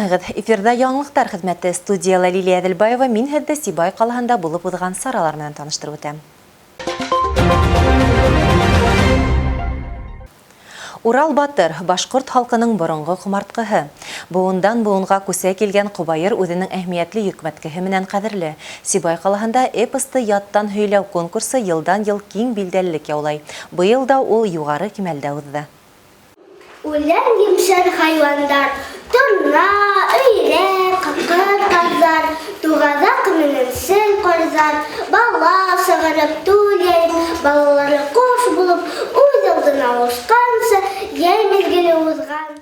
Исәнмеһегеҙ! Эфирҙа яңылыҡтар хеҙмәте студияла Лилия Әҙелбаева. Мин һеҙҙе Сибай ҡалаһында булып уҙған саралар менән таныштырып үтәм. Урал батыр, башҡорт халҡының боронғо ҡомартҡыһы. Быуындан быуынға күсә килгән ҡобайыр үҙенең әһмиәтле йөкмәткеһе менән ҡәҙерле. Сибай ҡалаһында эпосты яттан һөйләү конкурсы йылдан-йыл киң билдәлелек яулай. Быйыл да ул юғары кимәлдә уҙҙы. Үлән йимшәр хайуандар, Торна, өйрәк, ҡыр ҡаҙҙар, Туғаҙаҡ менән ҡарҙар, Бала сығарып, түл йәйеп, Балалары ҡош булып, Үҙ алдына осҡансы, Йәй миҙгеле уҙғансы.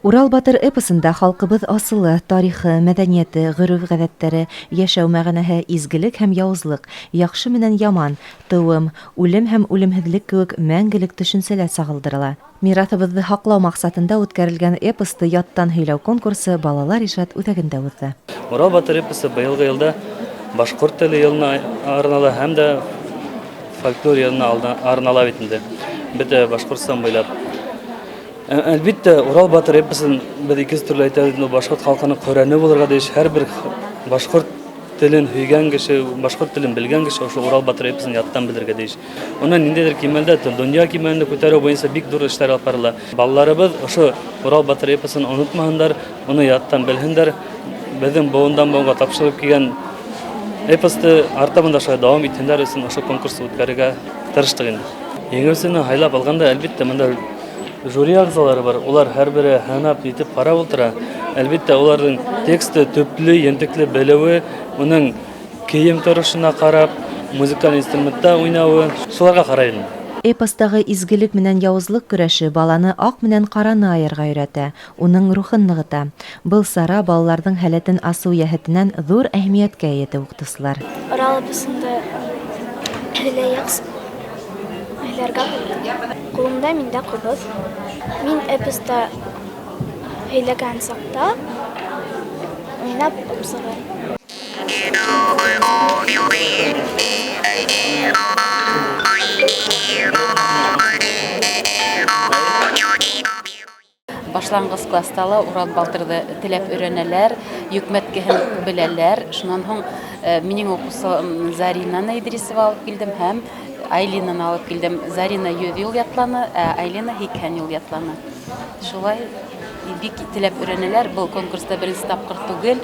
Урал батыр эпосында халҡыбыҙ асылы, тарихы, мәҙәниәте, ғөрөф-ғәҙәттәре, йәшәү мәғәнәһе, изгелек һәм яуызлыҡ, яҡшы менән яман, тыуым, үлем һәм үлемһеҙлек кеүек мәңгелек төшөнсәләр сағылдырыла. Мираҫыбыҙҙы һаҡлау маҡсатында үткәрелгән эпосты яттан һөйләү конкурсы балалар ижад үҙәгендә уҙҙы. Урал батыр эпосы быйылғы йылда башҡорт теле йылына арнала һәм дә фольклор йылына арнала бит инде. Бөтә Башҡортостан буйлап. Әлбиттә, Урал батыр эпосын беҙ икенсе төрлө әйтәбеҙ, башҡорт халҡының Ҡөрьәне булырға тейеш. Һәр бер башҡорт телен һөйгән кеше, башҡорт телен белгән кеше ошо Урал батыр эпосын яттан белергә тейеш. Уны ниндәйҙер кимәлдә, донъя кимәлендә күтәреү буйынса бик ҙур эштәр алып барыла. Балаларыбыҙ ошо Урал батыр эпосын онотмаһындар, уны яттан белһендәр. Беҙҙең быуындан быуынға тапшырып килгән эпосты артабан да шулай дауам итһендәр өсөн ошо конкурсты үткәрергә тырыштыҡ инде. Еңеүсене һайлап алғанда, әлбиттә, бында жюри ағзалары бар, улар һәр бере һынап итеп ҡарап ултыра. Әлбиттә, уларҙың тексты төплө, ентекле белеүе, уның кейем торошона ҡарап, музыкаль инструментта уйнауы, шуларға ҡарай инде. Эпостағы изгелек менән яуызлыҡ көрәше баланы аҡ менән ҡараны айырға өйрәтә, уның рухын нығыта. Был сара балаларҙың һәләтен асыу йәһәтенән ҙур әһәмиәткә эйә, ти уҡытыусылар. Урал эпосында һөйләргә булдым. Ҡулымда миндә ҡубыҙ. Мин эпоста һөйләгән саҡта уйнап уҡып сығыр. Башланғыс класста ла Урал батырҙы теләп өйрәнәләр, йөкмәткеһен беләләр. Шунан һуң минең уҡыусым Заринаны Идрисова алып килдем һәм Айлинаны алып килдем. Зарина 100 йыл ятланы, ә Айлина 80 йыл ятланы. Шулай бик теләп өйрәнәләр. Был конкурста беренсе тапҡыр түгел,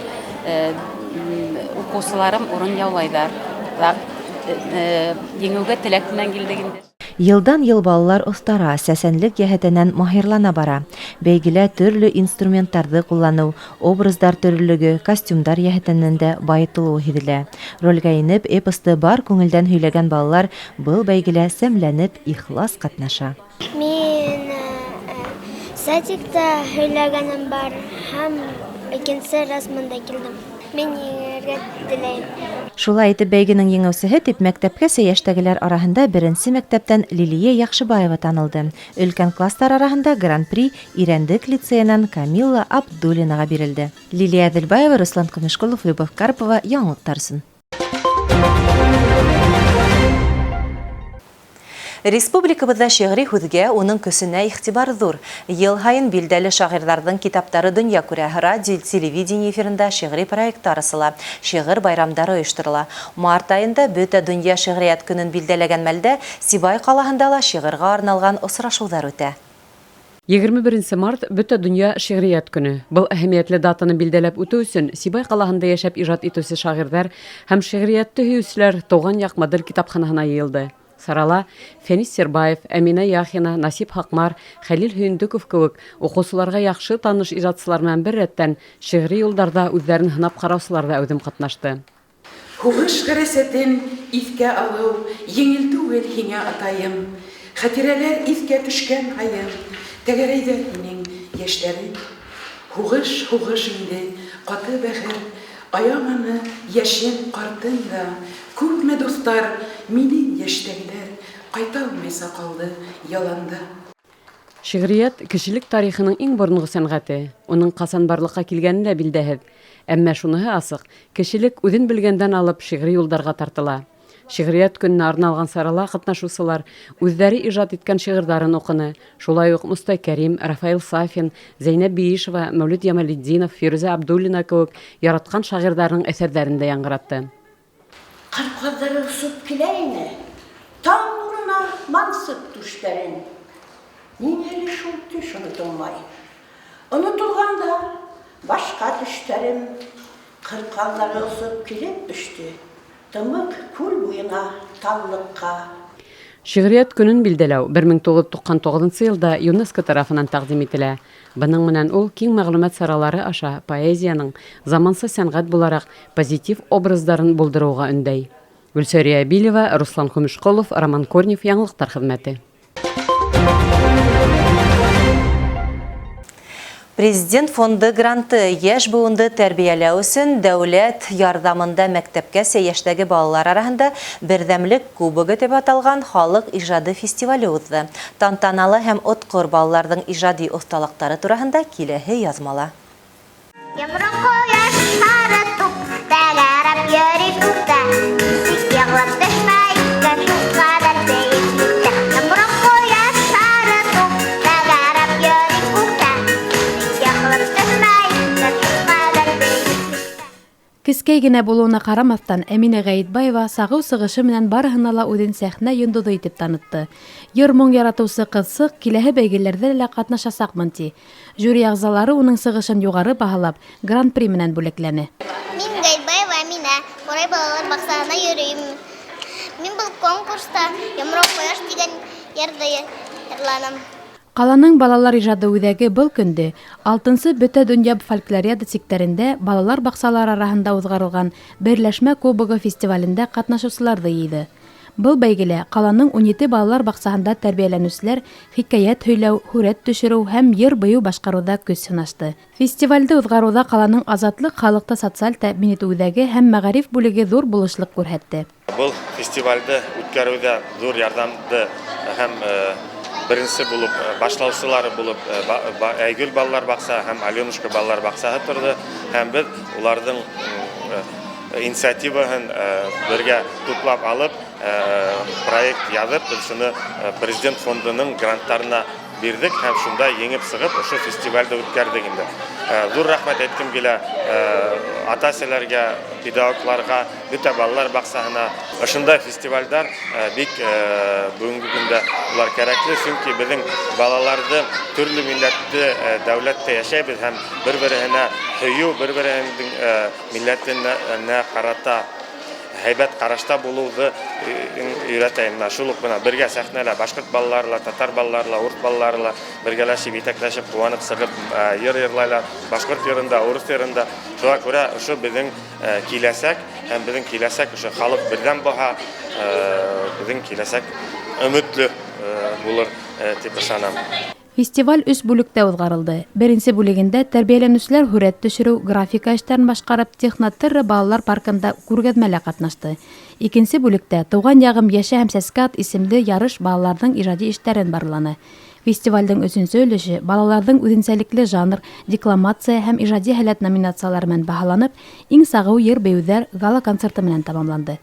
уҡыусыларым урын яулайҙар. Еңеүгә теләк менән килдек инде. Йылдан-йыл балалар оҫтара, сәсәнлек йәһәтенән маһирлана бара. Бәйгелә төрлө инструменттарҙы ҡулланыу, образдар төрлөлөгө, костюмдар йәһәтенән дә байытылыуы һиҙелә. Ролгә инеп, эпосты бар күңелдән һөйләгән балалар был бәйгелә сәмләнеп, ихлас ҡатнаша. Мин садикта һөйләгәнем бар һәм икенсе раз мында килдем. Мин еңергә теләйем. Шулай итеп, бәйгенең еңеүсеһе тип мәктәпкәсә йәштәгеләр араһында беренсе мәктәптән Лилиә Яҡшыбаева танылды. Өлкән кластар араһында гран-при Ирәндек лицейынан Камилла Абдуллинаға бирелде. Лилиә Әҙелбаева, Руслан Көмөшҡолов, Любовь Карпова, яңылыҡтар өсөн. Республикабыҙҙа шиғри һүҙгә, уның көсөнә иғтибар ҙур. Йыл һайын билдәле шағирҙарҙың китаптары донъя күрә. Радио, телевидение эфирында шиғри проекттар асыла, шиғыр байрамдары ойошторола. Март айында бөтә донъя шиғриәт көнөн билдәләгән мәлдә Сибай ҡалаһында ла шиғырға арналған осрашыуҙар үтә. 21 март бөтә донъя шиғриәт көнө. Был әһәмиәтле датаны билдәләп үтеү өсөн Сибай ҡалаһында йәшәп ижад итеүсе шағирҙар һәм шиғриәтте һөйөүселәр Тыуған яҡ модель китапханаһына йыйылды. Сарала Фәнис Сербаев, Әминә Яхина, Насип Һаҡмар, Хәлил Һөйөндөков кеүек уҡыусыларға яҡшы таныш ижадсылар менән бер рәттән шиғри юлдарҙа үҙҙәрен һынап ҡараусылар ҙа әүҙем ҡатнашты. Һуғыш ғәрәсәтен иҫкә алыу еңел түгел һиңә, атайым. Хәтирәләр иҫкә төшкән һайын тәгәрәйҙәр һинең йәштәрең. Һуғыш, һуғыш инде, ҡаты бәғер, аяманы йәшен ҡартын да. Күпме дуҫтар, минең йәштәгеләр ҡайта алмайса ҡалды яланда. Шиғриәт кешелек тарихының иң боронғо сәнғәте. Уның ҡасан барлыҡҡа килгәне лә билдәһеҙ. Әммә шуныһы асыҡ, кешелек үҙен белгәндән алып шиғри юлдарға тартыла. Шиғриәт көненә арналған сарала ҡатнашыусылар үҙҙәре ижад иткән шиғырҙарын уҡыны. Шулай уҡ Мостай Кәрим, Рафаил Сафин, Зәйнәб Биишева, Мәүлит Ямалетдинов, Фирүзә Абдуллина кеүек яратҡан шағирҙарының әҫәрҙәрен дә яңғыратты. Ҡар ҡаҙҙары осоп килә ине, Таң нурына мансып түштәрен. Миңә әле шул төш онотолмай. Онотолғанда башҡа төштәрем. Ҡыр ҡаҙҙары осоп килеп төштө Тымыҡ күл буйына, таллыҡҡа. Шиғриәт көнөн билдәләү 1999 нчы йылда ЮНЕСКО тарафынан тәкъдим ителә. Бының менән ул киң мәгълүмат саралары аша поэзиянең заманса сәнгать булараҡ позитив образдарын булдырыуға өндәй. Гөлсәрия Әбилева, Руслан Көмөшҡолов, Роман Корнев, Яңылыҡтар хеҙмәте. Президент фонды гранты яшь быуынды тәрбиәләү өсөн дәүләт ярҙамында мәктәпкәсә йәштәге балалар араһында Берҙәмлек кубогы дип аталған халыҡ ижады фестивале уҙҙы. Тантаналы һәм отҡор балаларҙың ижади оҫталыҡтары тураһында киләһе яҙмала. Йомро кояш, һары туп, тәгәрәп йөрөй күктә. Нисек йығылып төшмәй икән шул ҡәҙәр бейеклектә? Йомро кояш, һары туп, тәгәрәп йөрөй күктә. Нисек йығылып төшмәй икән шул ҡәҙәр бейеклектә? Кескәй генә булыуына ҡарамаҫтан, Әминә Ғәйетбаева сағыу сығышы менән барыһына ла үҙен сәхнә йондоҙо итеп танытты. Йыр-моң яратыусы ҡыҙсыҡ киләһе бәйгеләрҙә лә ҡатнашасаҡмын, ти. Жюри ағзалары уның сығышын юғары баһалап, гран-при менән бүләкләне. Мин Гаитбаева Әминә, Ҡурай балалар баҡсаһына йөрөйм. Мин был конкурста Йомро ҡояш тигән йырҙы йырланым. Ҡаланың балалар ижады үҙәге был көндө алтынсы Бөтә донъя фольклориада сиктәрендә балалар баҡсалары араһында уҙғарылған Берләшмә кубогы фестивалендә ҡатнашыусыларҙы йыйҙы. Был бәйгелә ҡаланың 17 балалар баҡсаһында тәрбиәләнеүселәр хикәйәт һөйләү, һүрәт төшөрөү һәм йыр-бейеү башҡарыуҙа көс һынашты. Фестивалде уҙғарыуҙа ҡаланың Азатлыҡ халыҡты социаль тәьмин итеү үҙәге һәм мәғариф бүлеге ҙур булышлыҡ күрһәтте. Был фестивалде үткәреүҙә ҙур ярҙамды һәм беренсе булып башлаусылары булып Айгөл балалар баҡсаһы һәм Аленушка балалар баҡсаһы торҙо, һәм беҙ уларҙың инициативаһын бергә туплап алып, проект яҙып, беҙ шуны Президент фондының гранттарына бирҙек һәм шунда еңеп сығып, ошо фестивалде үткәрҙек инде. Ҙур рәхмәт әйткем килә ата-әсәләргә, педагогларға, бөтә балалар баҡсаһына. Ошондай фестивалдәр бик бөгөнгө көндә улар кәрәкле, сөнки беҙҙең балаларҙы төрлө милләтле дәүләттә йәшәйбеҙ һәм бер-береһенә һөйөү, бер-береһенең милләтенә ҡарата һәйбәт ҡарашта булыуҙы өйрәтә. Менә шул уҡ бына бергә сәхнәлә башҡорт балалары ла, татар балалары ла, урыҫ балалары ла бергәләшеп, етәкләшеп, ҡыуанып сығып йыр йырлайлар, башҡорт йырында, урыҫ йырында. Шуға күрә ошо беҙҙең киләсәк һәм беҙҙең киләсәк ошо халыҡ берҙәм булһа, беҙҙең киләсәк өмөтлө булыр тип ышанам. Фестиваль өс бүлектә уҙғарылды. Беренсе бүлегендә тәрбиәләнеүселәр һүрәт төшөрөү, графика эштәрен башҡарып, Технотерра балалар паркында күргәҙмәлә ҡатнашты. Икенсе бүлектә Тыуған яғым йәшә һәм сәскә ат исемле ярыш балаларҙың ижади эштәрен барланы. Фестивалдең өсөнсө өлөшө балаларҙың үҙенсәлекле жанр, декламация һәм ижади һәләт номинациялары менән баһаланып, иң сағыу йыр-бейеүҙәр гала-концерты менән тамамланды.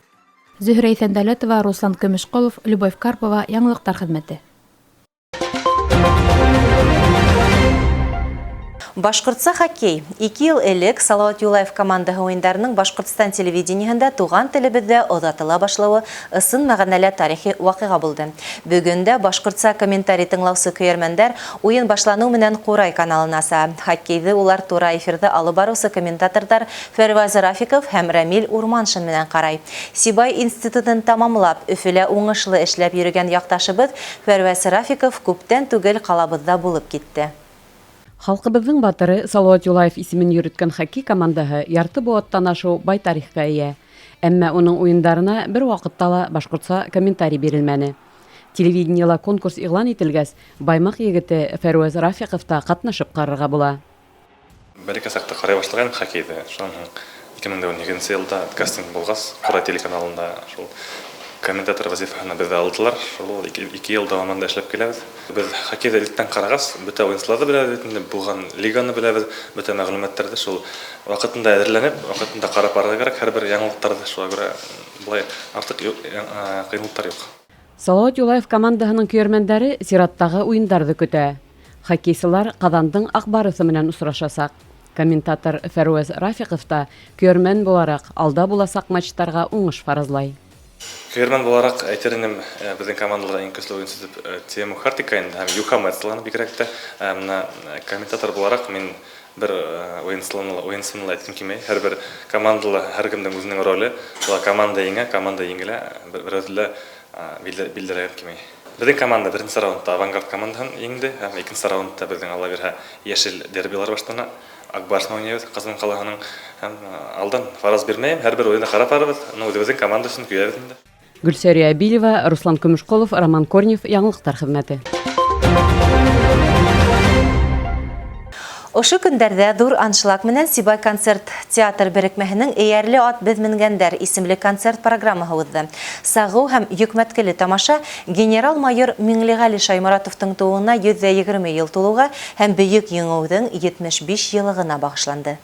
Зөһрә Иҫәндәүләтова, Руслан Көмөшҡолов, Любовь Карпова, Яңылыҡтар хеҙмәте. Башҡортса хоккей. 2 йыл элек Салауат Юлаев командаһы уйындарының Башҡортостан телевидениеһында туған телебеҙҙә оҙатыла башлауы ысын мәғәнәлә тарихи ваҡиға булды. Бөгөн дә башҡортса комментарий тыңлаусы көйәрмәндәр уйын башланыу менән Ҡурай каналын аса. Хоккейҙы улар тура эфирҙа алып барыусы комментаторҙар Фәрваз Рафиков һәм Рәмил Урманшин менән ҡарай. Сибай институтын тамамлап, Өфөлә уңышлы эшләп йөрөгән яҡташыбыҙ Фәрваз Рафиков күптән түгел ҡалабыҙҙа булып китте. Халҡыбыҙҙың батыры Салауат Юлаев исемен йөрөткән хоккей командаһы ярты быуаттан ашыу бай тарихҡа эйә. Әммә уның уйындарына бер ваҡытта ла башҡортса комментарий бирелмәне. Телевидениела конкурс иғлан ителгәс, Баймаҡ егете Фәрүәз Рафиҡов та ҡатнашып ҡарарға була. Бәләкәй саҡта ҡарай башлағайным хоккейҙы. Шунан һуң 2012 йылда кастинг булғас, Ҡурай телеканалында шул Комментатор вазифаһына беҙҙе алдылар. Шул 2 йыл дауамында эшләп киләбеҙ. Беҙ хоккейҙы электән ҡарағас, бөтә уйынсыларҙы беләбеҙ бит инде, булған лиганы беләбеҙ, бөтә мәғлүмәттәрҙе шул ваҡытында әҙерләнеп, ваҡытында ҡарап барырға кәрәк һәр бер яңылыҡтарҙы. Шуға күрә былай артыҡ ҡыйынлыҡтар юҡ. Салауат Юлаев командаһының көйәрмәндәре сираттағы уйындарҙы көтә. Хоккейсылар Ҡаҙандың Аҡбарыҫы менән осрашасаҡ. Комментатор Фәрүәз Рафиҡов та көйәрмән булараҡ алда буласаҡ матчтарға уңыш фаразлай. Көйәрмән булараҡ әйтер инем, беҙҙең командала иң көслө уйынсы тип Тиму Хартика инде һәм Юха Мэтсланы бигерәк тә. Бына комментатор булараҡ мин бер уйынсыны ла әйткем килмәй. Һәр бер командала һәр кемдең үҙенең роле. Шуға команда еңә, команда еңелә, берәүҙе лә билдәләгем килмәй. Беҙҙең команда беренсе раундта Авангард командаһын еңде, һәм икенсе раундта беҙҙең Алла бирһә йәшел дербилар башлана. Акбарс менән уйнайбыҙ Ҡазан ҡалаһының. Һәм алдан фараз бирмәйем, һәр бер уйынды ҡарап барабыҙ. Ну, үҙебеҙҙең команда өсөн көйәбеҙ инде. Гөлсәрия Әбилева, Руслан Көмөшҡолов, Роман Корнев, Яңылыҡтар хеҙмәте. Ошо көндәрҙә ҙур аншлаг менән Сибай концерт театр берекмәһенең Эйәрле ат беҙ менгәндәр исемле концерт программаһы уҙҙы. Сағыу һәм йөкмәткеле тамаша генерал-майор Миңлеғәле Шайморатовтың тыуыуына 120 йыл тулыуға һәм Бөйөк Еңеүҙең 75 йыллығына бағышланды.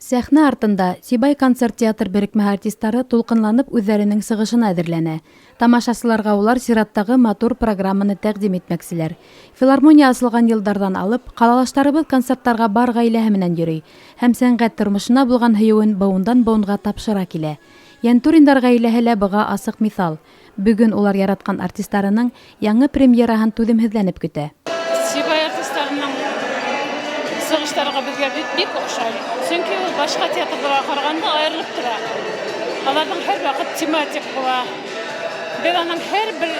Сәхнә артында Сибай концерт театр берекмәһе артистары тулҡынланып үҙҙәренең сығышына әҙерләнә. Тамашасыларға улар сираттағы матур программаны тәҡдим итмәкселәр. Филармония асылған йылдарҙан алып, ҡалалаштарыбыҙ концерттарға бар ғаиләһе менән йөрөй һәм сәнғәт тормошона булған һөйөүен быуындан быуынға тапшыра килә. Йәнтүриндар ғаиләһе лә быға асыҡ миҫал. Бөгөн улар яратҡан артистарының яңы премьераһын түҙемһеҙләнеп көтә. Сибай артистарының сығыштарға беҙгә бик оҡшай. Сөнки ул башҡа театрҙарға ҡарағанда айырылып тора. Аларҙың һәр ваҡыт тематик була. Беҙ аның һәр бер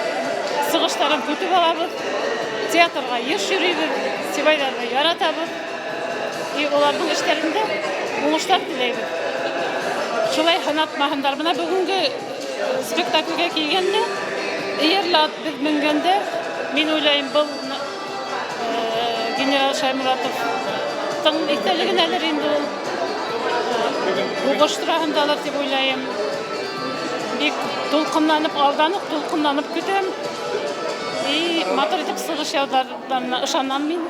сығыштарын көтөп алабыҙ. Театрға йыш йөрөйбөҙ, сибайҙарҙы яратабыҙ. И уларҙың эштәрендә уңыштар теләйбеҙ. Шулай һынатмаһындар. Бына бөгөнгө спектаклгә килгәндә, эйәрле ат беҙ менгәндә, мин уйлайым, был генерал Шайморатовтың иҫтәлегенәлер инде ул. Һуғыш тураһындалыр тип уйлайым. Бик тулҡынланып, алдан уҡ тулҡынланып көтәм. И матур итеп сығыш яһауҙарына ышанам мин.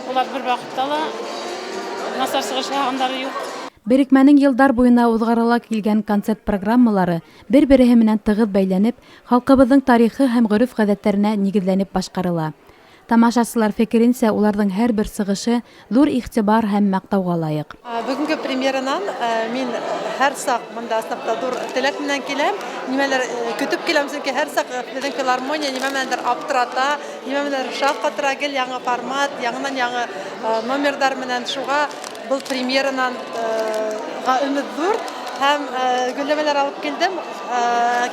Улар бер ваҡытта ла насар сығыш яһағандары юҡ. Берекмәнең йылдар буйына уҙғарыла килгән концерт программалары бер-береһе менән тығыҙ бәйләнеп, халҡыбыҙҙың тарихы һәм ғөрөф-ғәҙәттәренә нигеҙләнеп башҡарыла. Тамашасылар фекеренсә, уларҙың һәр бер сығышы ҙур иғтибар һәм маҡтауға лайыҡ. Бөгөнгө премьеранан мин һәр саҡ бында ысынлап ҙур теләк менән киләм, нимәлер көтөп киләм, сөнки һәр саҡ беҙҙең филармония нимә менәндер аптырата, нимә менәндер шаҡ ҡатыра, гел яңы формат, яңынан яңы номерҙар менән. Шуға был премьеранан өмөт ҙур һәм гөлләмәләр алып килдем.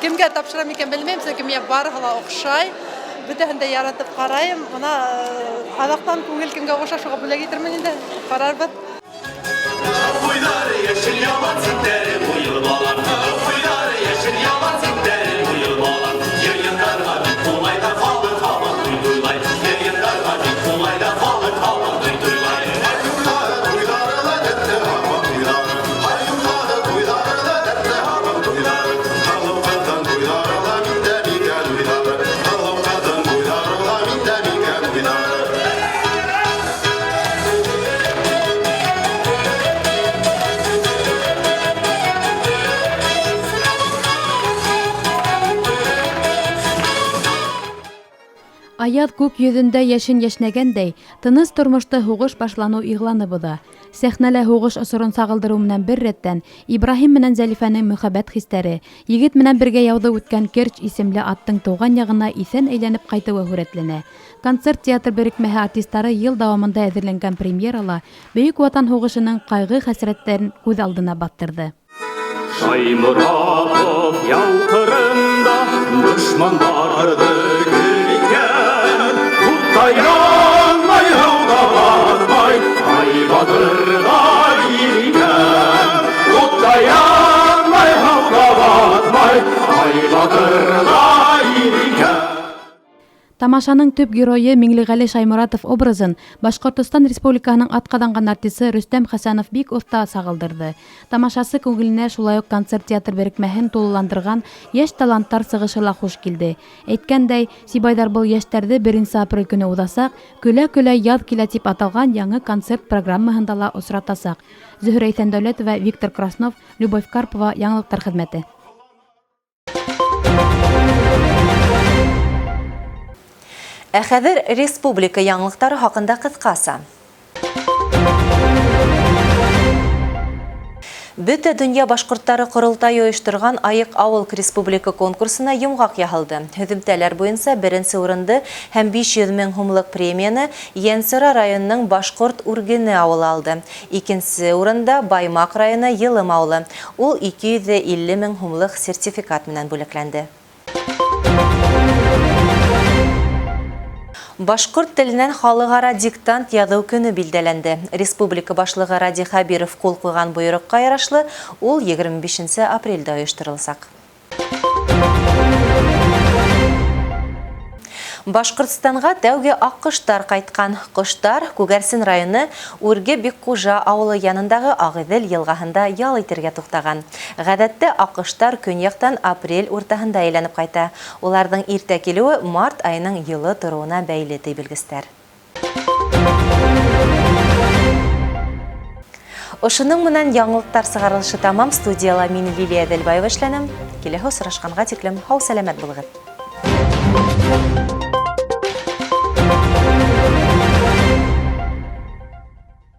Кемгә тапшырам икән белмәйем, сөнки миңә барыһы ла оҡшай. Бөтәһен дә яратып ҡарайым. Бына аҙаҡтан күңел кемгә оҡшар, шуға бүләк итермен инде, ҡарарбыҙ. Буйҙары йәшел ялан ситтәре буйыл балам. Буйҙары йәшел ялан ситтәре буйыл балам. Йыйындарға бик ҡулай ҙа халыҡ һаман туй туйлай. Йыйындарға бик ҡулай ҙа халыҡ һаман туй туйлай. Аяҙ күк йөҙөндә йәшен йәшнәгәндәй, тыныс тормошто һуғыш башланыу иғланы боҙа. Сәхнәлә һуғыш осорон сағылдырыу менән бер рәттән Ибраһим менән Зәлифәнең мөхәббәт хистәре, егет менән бергә яуҙы үткән Керч исемле аттың тыуған яғына иҫән әйләнеп ҡайтыуы һүрәтләнә. Концерт театр берекмәһе артистары йыл дауамында әҙерләнгән премьерала Бөйөк Ватан һуғышының ҡайғы-хәсрәттәрен күҙ алдына баҫтырҙы. Шайморатов яу ҡырында дошмандарҙы көл иткән, утта янмай, һыуҙа батмай, ай батырға иргән. Утта янмай, һыуҙа батмай, ай батырға иргән. Тамашаның төп геройы Миңлеғәле Шайморатов образын Башҡортостан Республикаһының атҡаҙанған артисы Рөстәм Хәсәнов бик оҫта сағылдырҙы. Тамашасы күңеленә шулай уҡ концерт-театр берекмәһен тулыландырған йәш таланттар сығышы ла хуш килде. Әйткәндәй, сибайҙар был йәштәрҙе беренсе апрель көнө уҙасаҡ Көлә-көлә яҙ килә тип аталған яңы концерт программаһында ла осратасаҡ. Зөһрә Иҫәндәүләтова, Виктор Краснов, Любовь Карпова, яңылыҡтар хеҙмәте. Ә хәҙер республика яңылыҡтары хаҡында ҡыҫҡаса. Бөтә дөнья башҡорттары ҡоролтайы ойошторған Айыҡ ауыл республика конкурсына йомғаҡ яһалды. Һөҙөмтәләр буйынса беренсе урынды һәм 500 мең һумлыҡ премияны Йәнсора районының Башҡорт Үргене ауылы алды. Икенсе урында Баймаҡ районы Йылым ауылы. Ул 250 мең һумлыҡ сертификат менән бүләкләнде. Башҡорт теленән халыҡ-ара диктант яҙыу көнө билдәләнде. Республика башлығы Радий Хәбиров ҡул ҡуйған бойороҡҡа ярашлы, ул 25 апрелдә ойоштороласаҡ. Башҡортостанға тәүге аҡҡоштар ҡайтҡан. Ҡоштар Күгәрсен районы Үрге Бикҡужа ауылы янындағы Ағиҙел йылғаһында ял итергә туҡтаған. Ғәҙәттә аҡҡоштар көньяҡтан апрель уртаһында әйләнеп ҡайта. Уларҙың иртә килеүе март айының йылы тороуына бәйле, ти белгестәр. Ошоноң менән яңылыҡтар сығарылышы тамам. Студияла мин Лилия Әҙелбаева эшләнем. Киләһе осрашҡанға тиклем һау-сәләмәт булығыҙ.